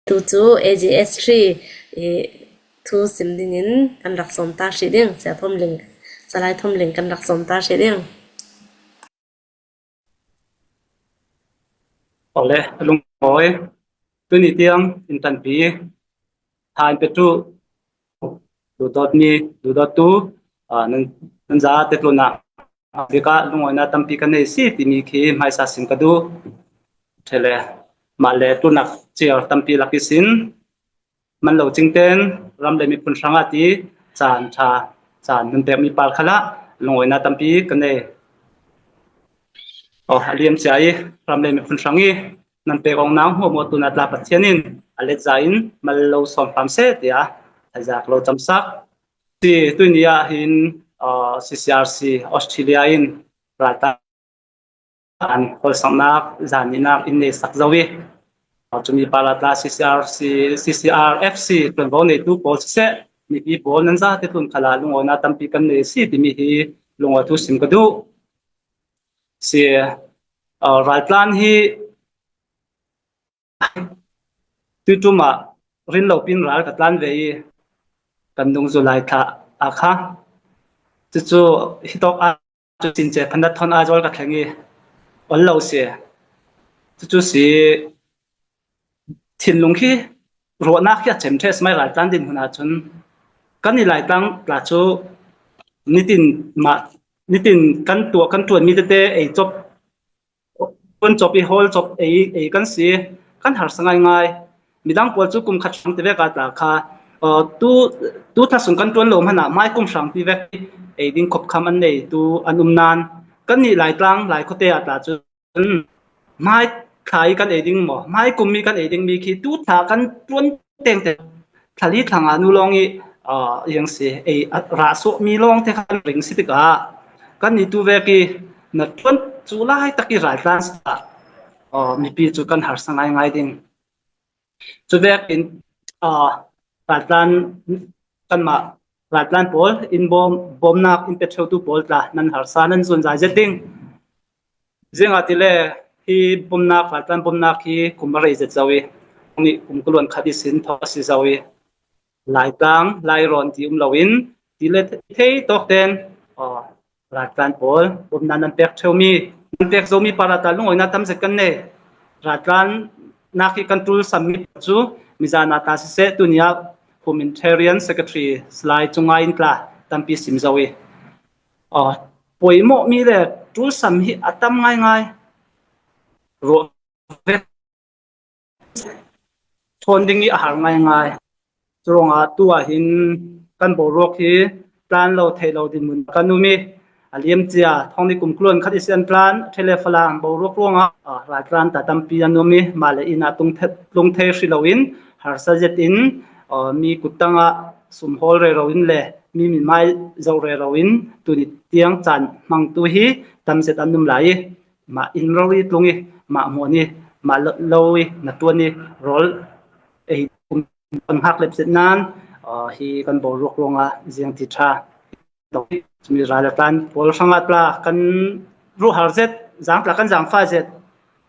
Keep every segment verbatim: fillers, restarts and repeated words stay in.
Tu cu A G S three i thu sim dingin kan rak sawm ta hrih ding, Sia Thawm Ling, Salai Thawm Ling kan rak sawm ta hrih ding. Awle, a lungbawi. Tuni tiang in tanpi tha in petu duhdawtmi, duhdawttu, aa, nan, nan za te tlunah bik ah lungawina tampi kan nei si timi khi hmaisa sim ka duh. Ṭhele, mah le tlunah ciar tampi lak ihsin man lo cingten ram le miphun hrangah ti caan ṭha, caan nan pekmi par khalah lungawina tampi kan nei. Aw, a liam cia i ram le miphun hrang i nan pek awknak hmuahhmuah tlunah tla Pathian in a let za in mal lo sawn hram seh tiah a zak lo camsak. Si tuini ah hin, aa, C C R C Australia in raltlan holsaknak zan nihnak in nei sak zo i, aa, cumi par ah tla C C R C, C C R F C tlunvo neitu pawl siseh, mipi pawl nan za te tlun khalah lungawina tampi kan nei si timi hi lungawi thu sim ka duh. Si, aa, raltlan hi tuiṭum ah rin lo pin ral ka tlan ve i kan dungzulh lai thla ah kha cucu hitawk ah cu sin ce phandat thawn aa zual ka thleng i ol lo si. Cucu si thinlung khi ruahnak khi a cem ṭheh si mai raltlan dinhmun ahcun kan i Laitlang tla cu nitin mah, nitin kan tuah, kan ṭuanmi tete ei cop ṭuan cop i hawl cop ei, ei kan si, kan harsa ngaingai. Midang pawl cu kum khat hrang tivek ah tla kha, aa, tu, tu thla sung kan ṭuan lo hmanh ah hmai kum hrang tivek i ei ding khopkham an nei tu an um nain kannih Laitlang, Lai khuate ah tla cun hmai thla i kan ei ding maw, hmai kum i kan ei dingmi khi tu thla kan ṭuan tengteng thla li thla nga nu lawng i, aa, ziang si, ei, a, rah suahmi lawngte kha kan ring si tikah kannih tu vek i na ṭuan cu lai tak i raltlan si ah, aa, mipi cu kan harsa ngaingai ding. Cu vekin, aa, raltlan, kanmah raltlan pawl in bawm, bawmnak in pe ṭheutu pawl tla nan harsa nan zunzai zet ding. Ziangahtile hi bawmnak, raltlan bawmnak hi kum a rei zet zo i, nih kum kuluan khat ihsin thawk a si zo i, Laitlang, Lairawn ti um loin, ti le thei tawk ten, aw, raltlan pawl bawmnak nan pek ṭheumi, nan pek zomi par ah tla lungawinak tam zet kan nei. Raltlannak hi kan ṭulsammi pawl cu mizan ah tla siseh, tuni ah Humanitarian Secretary Salai Cung Ngai in tla tampi sim zo i, aw, poimawhmi le ṭulsam hi a tam ngaingai. Ruah vek ṭhawn ding i a har ngaingai. Curuangah tu ah hin kan boruak hi tlan lo theih lo dinhmun kan um i, a liam cia thawng nih kum kuluan khat ihsin an tlan, ṭhele Falam boruak ruangah, aa, raltlan tla tampi an um i, mah le inn ah tlung the-, tlung thei hrih loin harsa zet in, aa, mi kuttang ah sum hawl rero in le mi minmai zoh rero in tuni tiang caan hmangtu hi tam zet an um lai i, mah inn rori tlung i, mah hmuan i, mah lo, lo i, na ṭuan i, rawl ei kum kan hngak lep zet nain, aa, hi kan boruak ruangah ziang ti ṭha. Cumi raltlan pawl hrangah tla kan ruh har zet, zang tla kan zangfah zet.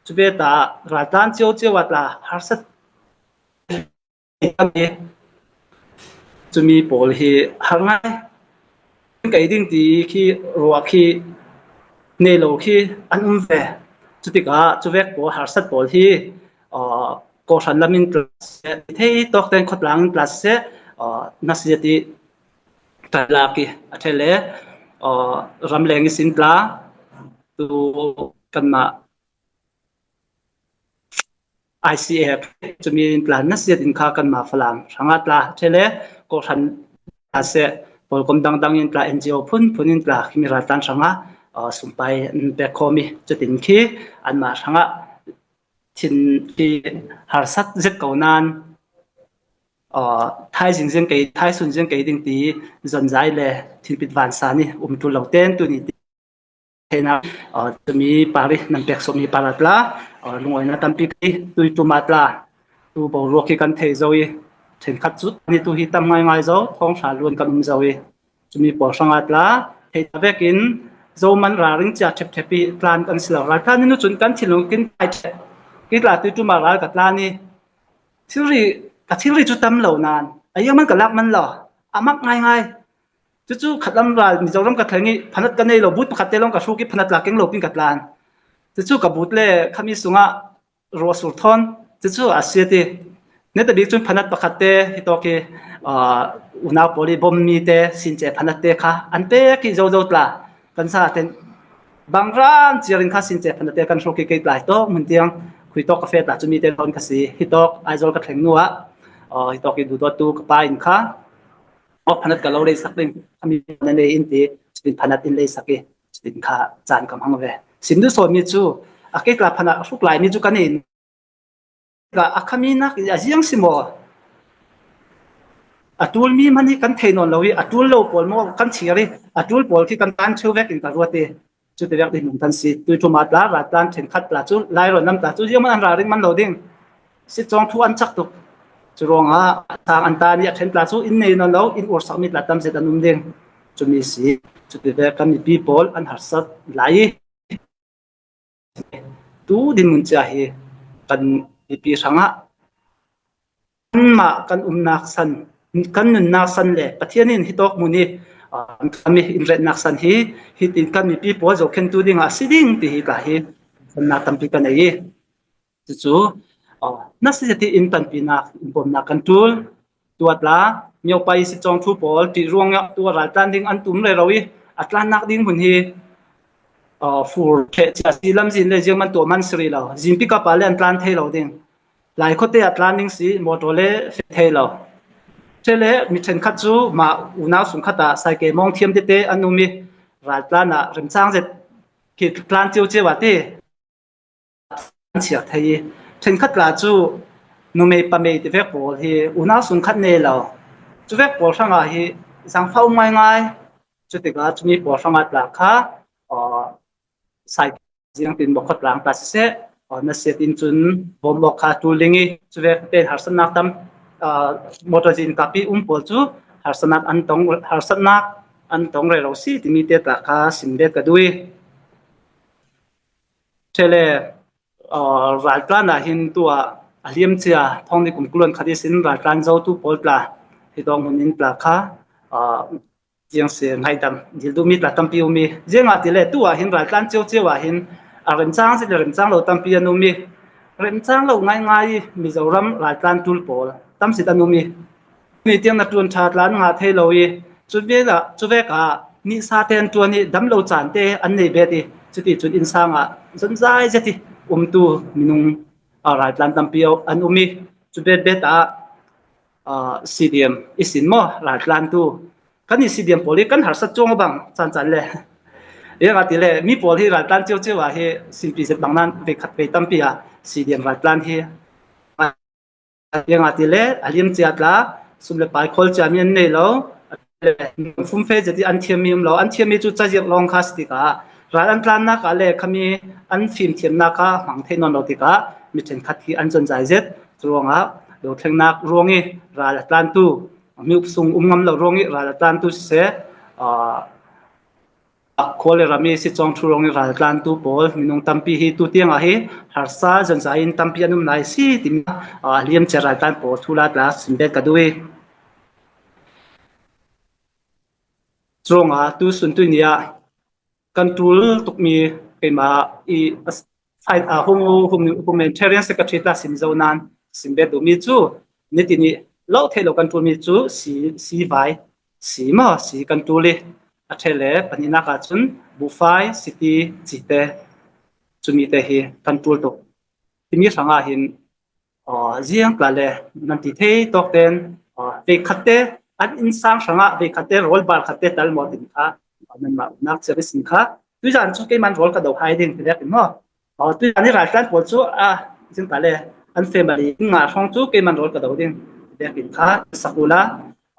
Cu ve ta raltlan cio cio ah tla harsat cumi pawl hi har ngai. Kan kei ding ti khi ruah khi nei lo khi an um ve. Cutikah cuvek pawl harsat pawl hi, aa, kawhhran lam in tla siseh, thei tawk ten khawtlang in tla siseh, aa, nasiat i tla lak i a ṭhele, aa, ramleng ihsin tla tu kanmah I C A cumi in tla nasiat in kha kanmah Falam hrangah tla ṭhele kawhhran tla seh, pawlkom dangdang in tla N G O phunphun in tla khimi raltlan hrangah, aa, sumpai an pek khawm i cutin khi anmah hrangah thin khi harsat zet ko nain, aa, thaizing ziang kei, thaisun ziang kei ding ti zonzai le thinpit vansan i um ṭul lo ten tuni ti theinak, aa, cumi par i nan pek sawhmi par ah tla, aa, lungawinak tampi kan i, tui ṭum ah tla tu boruak hi kan thei zo i, ṭhenkhat cu ni tu hi tam ngaingai zo, thawng hra luan kan um zo i, cumi pawl hrangah tla thei ta vekin Zoman ralring cia ṭhepṭhep i tlan kan si lo. Raltlan in cun kan thinlung kin kai ṭheh. Hi tla tui ṭum ah ral ka tlan i, thilri, ka thilri cu tam lo nain a ziang man ka lak man lo, a mak ngaingai. Cucu khatlam ral Mizoram ka thleng i phanat ka nei lo, but pakhat te lawng ka hruk i phanat la keng lo pin ka tlan. Cucu ka but le khami sungah ruah sur thawn, cucu a siat i, netabik cun phanat pakhat te hitawk i, aa, unau pawl i bom mi te since phanat te kha an pek i zozo tla kan sa ten bang ran ciar in kha since phanat te kan hruk i kei tla hitawk hmun tiang khui tawk ka feh tla cu mi te thawn ka si hitawk Aizawl ka thleng nu ah, aa, hitawk i duhdawttu ka pa in kha aw, phanat ka lo lei sak ding, a mi na nei in ti, cutin phanat in lei sak i, cutin kha caan ka hmang ve. Sim duh sawn mi cu, a kei tla phanat a hruk lai mi cu kan in, ka a khami nak i a ziang si maw? A ṭul mi hmanh hi kan thei nawn lo i, a ṭul lo pawl maw kan thiar i, a ṭul pawl khi kan tan cheu vek in ka ruat i, Cuti vek dih hmun kan si. Tuiṭhum ah tla, ral tlan ṭhenkhat tla cu, Lairawn lam tla cu, zianghman an ralring man lo ding. Sitcawng thu an chak tuk. Cu ruangah a sang an tan i a ṭhen tla cu, in nei nawn lo, in ursakmi tla tam zet an um ding. Cumi si. Cuti vek kan mipi pawl an harsat lai i, tu dinhmun cia hi kan mipi hrangah anmah kan umnak san, kan nunnak san le Pathian in hitawk hmun i, aa, kan kami in retnak san hi, hitin kan mipi pawl zohkhentu dingah a si ding ti hi tla hi sannak tampi ka nei i, cucu, aa, nasi zet i in panpinak, in bawmnak kan ṭul. Tuatla, miopai i sitcawng thu pawl ṭih ruangah tu a raltlan ding an tum rero i, a tlannak ding hmun hi, aa, fur ṭheh cia si lamzin le ziangman tuah man si rih lo. Zin pickup ah le an tlan thei lo ding. Lai khuate ah tlan ding si, motor le feh thei lo. Ṭheh le mi ṭhenkhat cu mah unau sungkhat ah saike mawng thiam tete an um i, raltlan ah remcang zet khi tlan cio cio ah ti an chiah thei i, ṭhenkhat tla cu numei pamei ti vek pawl hi unau sungkhat nei lo. Cu vek pawl hrangah hi zangfah um ngaingai. Cutikah cumi pawl hrangah tla kha, aw, sai ziangtin bawkhat tlang ta siseh, aw, nasiat in cun bawm awk kha ṭul ding i, cu vek tein harsatnak tam, aa, motor zin kapi um pawl cu harsatnak an tong, harsatnak an tong rero si timi te tla kha sim bet ka duh i, Ṭheh le, aa, raltlan ah hin tu ah a hliam cia thawng ni kum kuluan khat ihsin raltlan zotu pawl tla hi tawng hmun in tla kha, aa, ziang si ngaihdam dil duhmi tla tampi um i, ziangahtile tu ah hin raltlan cio cio ah hin a remcang zet le remcang lo tampi an um i, remcang lo ngaingai i Mizoram raltlan ṭul pawl tam zet an um i, Ni tiang na ṭuan ṭha tla an ngah thei lo i, cu vek ah, cu vek ah nihsa te an ṭuan i, dam lo caan te an nei bet i, cuticun innsang ah zonzai zet i umtu minung, aa, raltlan tampi an um i, cu bet bet ah, aa, C D M i sin maw, raltlantu. Kan i C D M pawl i kan harsat cuang a bang caan caan le. Ziangahtile mi pawl hi raltlan cio cio ah hi simpi zet bang nan vei khat vei tampi ah C D M raltlan hi Ziangahtile a hliam cia tla, sum le pai khawl ciami an nei lo, fumfe zet i an thiammi um lo, an thiammi cu cazirh lawng kha si tikah, ral an tlannak ah le khami an fimthiamnak kha hmang thei nawn lo tikah, mi ṭhenkhat hi an zonzai zet. Cu ruangah, dothlennak ruang i ral a tlantu, mi uk sung um ngam lo ruang i ral a tlantu siseh, aa, khual le ram i sitcawng ṭhu ruang i raltlantu pawl minung tampi hi tu tiang ah hi harsa zonzai in tampi an um lai si timi, aa, a hliam cia raltlan pawl thu la tla sim bet ka duh i. Cu ruangah tu sun tu ni ah kan ṭul tukmi keimah i, aa, hum, hum, humanitarian secretary tla sim zo nan sim bet duhmi cu nitin i lo thei lo kan ṭulmi cu si, si vai, si maw, si kan ṭul i, a ṭheh le pahnihnak ah cun buhfai, siti, cite, cumi te hi kan ṭul tuk. Timi hrangah hin, aw, ziang tla le nan ti thei tawk ten, aw, veikhat te an innsang hrangah veikhat te rawl bar khat te tal maw tin kha, aw, nanmah nak cia i sin kha. Tuizan cu keiman rawl ka do hai ding ti vek in maw? Aw, tuizan i raltlan pawl cu, a, ziang tla le an family in ngah hrawng cu keiman rawl ka do ding ti vek in kha sak uhla,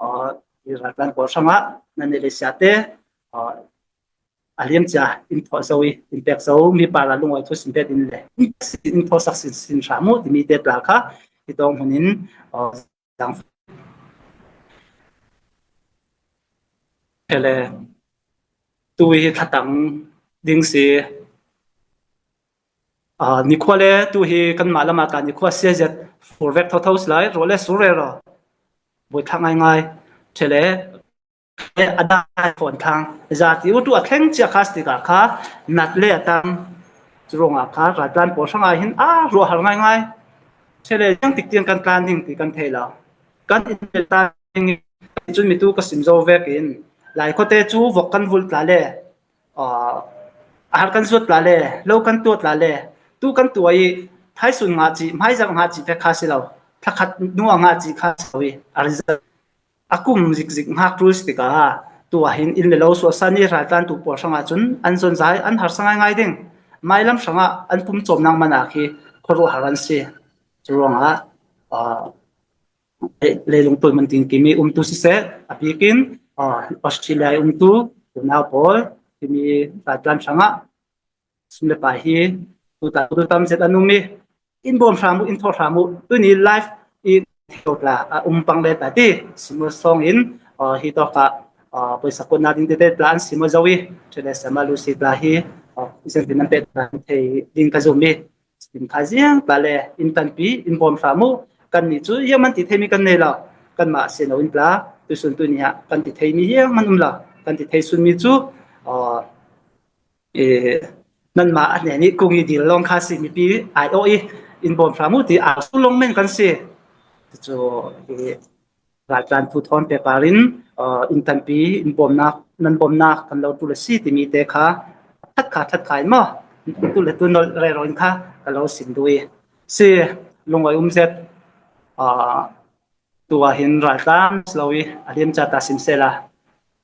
aw, i raltlan pawl hrangah nan i le siate, aw, a hliam cia in thawh zo i, in pek zo, mi par a lungawi thu sin bet in le, in thawhsak sin, sin hram uh timi te tla kha, hi tawng hmun in, aw, zang. Hele, tu hi thlatang ding si, Aa, nikhua le tu hi kanmah lam ah tla nikhua sia zet fur vek thotho si lai, ruah le sur rero. Buaithlak ngaingai, ṭhe le, le a dai fawn thlang. Za ti u tu a thleng cia kha si tikah kha, nat le a tam. Cu ruangah kha, raltlan pawl hrangah hin a ruah har ngaingai. Ṭhe le, ziang tik tiang kan tlan ding ti kan thei lo. Kan in le tlan ding i, cun mi tu ka sim zo vekin, Lai khuate cu vok kan vulh tla le, aa, a har kan zuat tla le, lo kan tuah tla le, tu kan tuah i, thaisun ngah cih, hmaizarh ngah cih pek kha si lo, thlakhat hnu a ngah cih kha si lo i, a result a kum zikzik hngak ṭul si tikah, tu ah hin in le lo suahsan i raltlantu pawl hrangah cun an zonzai an harsa ngaingai ding. Mailam hrangah an pum cawmnak man ah khi khuaruahhar an si. Cu ruangah, aa, leilung ṭul man tin kim i umtu siseh, a bikin, aa, Australia i umtu unau pawl, timi raltlan hrangah sum le pai hi tu tla tu tam zet an um i, in bawm hram uh, in thawh hram uh, tuni live i theu tla a um pang le ta ti, simul sawng in, aa, hi tawkah, aa, poisa kuatnak ding tete tla an simul zo i, ṭhe le Sama Lucy tla hi, aa, ziangtin an pek tla thei ding ka zum i, Sipin kha ziang tla le in tanpi, in bawm hram uh, kannih cu ziangman ti theimi kan nei lo. Kanmah a si lo in tla, tuisun tuni ah kan ti theimi ziangman um lo. Kan ti thei sunmi cu, aa, ee, nanmah a hnen i kung i dil lawng kha si mipi ai aw i, in bawm hram uh ti aa su lawng men kan si. Cucu, ee, Raltlan thu thawn pekar in, aa, in tanpi, in bawmnak, nan bawmnak kan lo ṭul a si timi te kha, ṭhat kha, ṭhat kha in maw, tu le tu nolh rero in kha ka lo sim duh i, si, lungawi um zet, aa, tu ah hin raltlan si lo i, a liam ca ta sim sehla,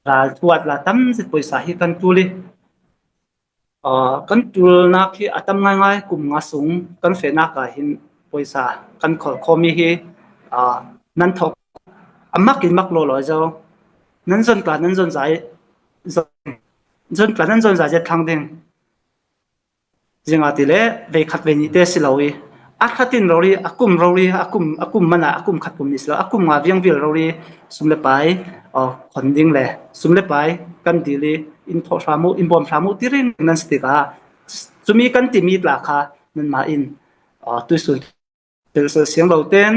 ral thu ah tla tam zet poisa hi kan ṭul i, Aa, kan ṭulnak hi a tam ngaingai, kum nga sung kan fehnak ah hin poisa kan kholh khawhmi hi, aa, nan thawk a mak in mak lawlaw zo. Nan zon tla nan zon zai, zon, zon tla nan zon zai zet thlang ding. Ziangahtile veikhat veinih te si lo i, a khat in rori, a kum rori, a kum, a kum man ah, a kum khat kum nih si lo, a kum nga viang vial rori, sum le pai, aw, khon ding le, sum le pai kan dil i, in thawh hram uh, in bawm hram uh ti ringring nan si tikah, cumi kan timi tla kha nanmah in, aw, tuisun tel sel siang lo ten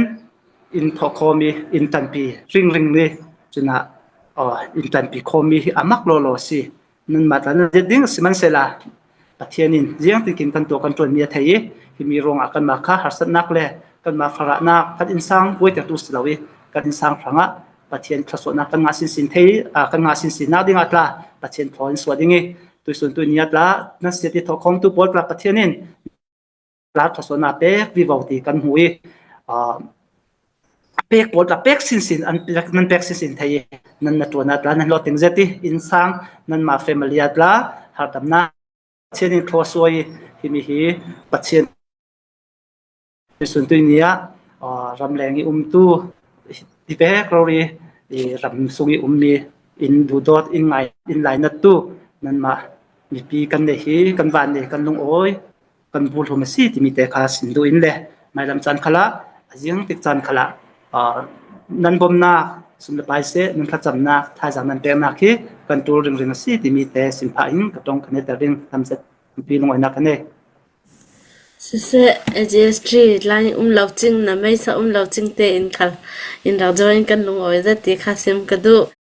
in thawh khawm i, in tanpi ringring ni, cunah, aw, in tanpi khawm i hi a mak lawlaw si. Nanmah tla nan zet ding a si man sehla, Pathian in ziangtinkim kan tuah kan ṭuanmi a thei i, himi ruangah kanmah kha harsatnak le kanmah farahnak kan innsang buaitertu si lo i, kan innsang hrangah Pathian thluasuahnak kan ngah sinsin thei, aa, kan ngah sinsinnak dingah tla Pathian thaw in suah ding i, tuisun tuni ah tla nan siat i thawhkhawmtu pawl tla Pathian in tla thluasuahnak pek vivo ti kan hmu i, aa, a pek pawl tla pek sinsin, an pek, nan pek sinsin thei i, nan na ṭuan ah tla nan hlawhtling zet i, innsang, nanmah family ah tla harhdamnak, Pathian in thluasuah i, himi hi Pathian sun tui ni ah, aa, ramleng i umtu i pek rori, i ram sung i ummi, in duhdawt, in ngai, in lainattu nanmah mipi kan nei hi, kan van nei, kan lungawi, kan bu hlum a si timi te kha sim duh in le, mailam caan khalah, a ziang tik caan khalah, aa, nan bawmnak, sum le pai seh, nan thlacamnak, thaizang nan peknak hi kan ṭul ringring a si timi te sim phah in ka ṭong ka netter ding. Tam zet mipi lungawinak ka nei. Siseh, A G S three line um lo cing, na meisa um lo cing te in khal in rak join kan lungawi zet ti kha sim ka duh.